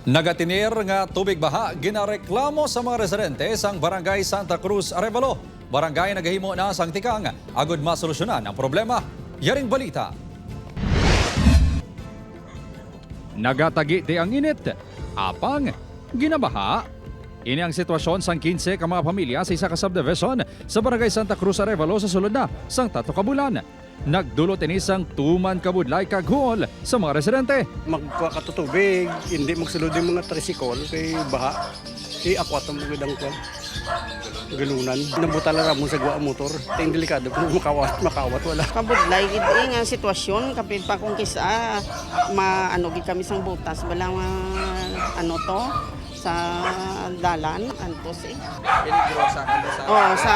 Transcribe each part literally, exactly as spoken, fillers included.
Nagatener nga tubig baha ginareklamo sa mga residente sang Barangay Santa Cruz Arevalo. Barangay nagahimo na sang tikang agud masolusyonan ang problema. Yaring balita. Nagatagiti ang init, apang ginabaha. Ini ang sitwasyon sang kinse ka mga pamilya sa isa ka subdivision sa Barangay Santa Cruz Arevalo sa sulod na sang tatlo ka bulan. Nagdulot ini sang tuman ka budlay kag huol sa mga residente. Magkuha ka to tubig, hindi magsulod yung mga tricycle kay baha. Kay akwat ang mga dangkwa. Galunan. Nabutala ra mo sa gwa motor. Ting delikado kung makawat, makawat wala. Kabudlay gid eh, nga sitwasyon, kapin pa kung kisa, ma, ano gid kami sang butas, bala nga, ano to, sa dalan, antos eh. Peligrosa ka sa Oo, sa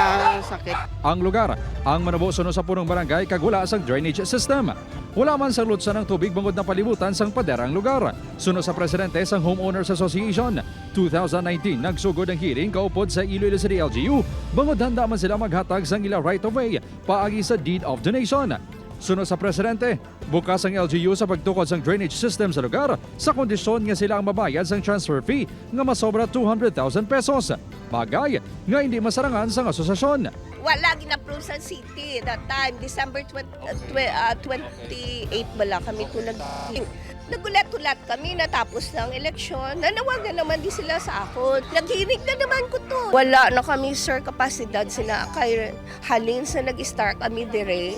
sakit. Ang lugar ang manubo suno sa punong barangay kag wala sang drainage system. Wala man sa lutsan ang tubig bangod napalibutan sang pader ang lugar. Suno sa presidente sang Homeowners Association, two thousand nineteen nagsugod ang hearing kaupod sa Iloilo City L G U bangod handa man sila maghatag sang ila right of way paagi sa deed of donation. Suno sa presidente, bukas ang L G U sa pagtukod sang drainage system sa lugar sa kondisyon nga sila ang mabayad sang transfer fee nga masobra two hundred thousand pesos, bagay nga hindi masarangan sang asosasyon. Wala gin-approve sa city that time, December twenty, uh, twe-, ah, twenty-eight bala kami to nag-, nagulat-ulat kami natapos ng eleksyon. Nanawagan naman di sila sa akon. Naghirig na naman ko to. Wala na kami, sir, kapasidad sina kay halin sa nag-start kami dire.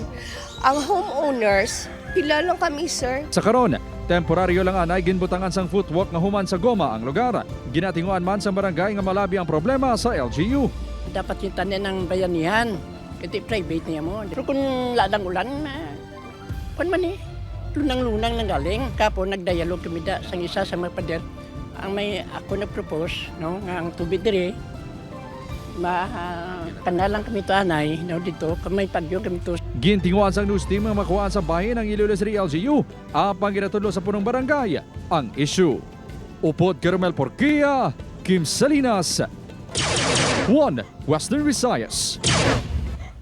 Ang homeowners, pila lang kami, sir. Sa karon, temporaryo lang anay ginbutangan sang footwalk nga human sa goma ang lugar. Ginatinguan man sang barangay nga malabi ang problema sa L G U. Dapat yung tanan ng bayanihan, kasi private niya mo. Pero kung ladang ulan, ah, kwan man eh, lunang-lunang nang galing. Kapo, nagdialog kami da sang isa sa mga pader. Ang may ako nag-propose, no, nga ang tubig diri, ma, kana lang kami to anay, no, dito, kung may pagyo kami to. Gintinguan sang news team nga makuhaan sa bahin ang Iloilo City L G U, apang ginatudlo sa punong barangay ang issue. Upod kay Romel Porquia, Kim Salinas, One Western Visayas.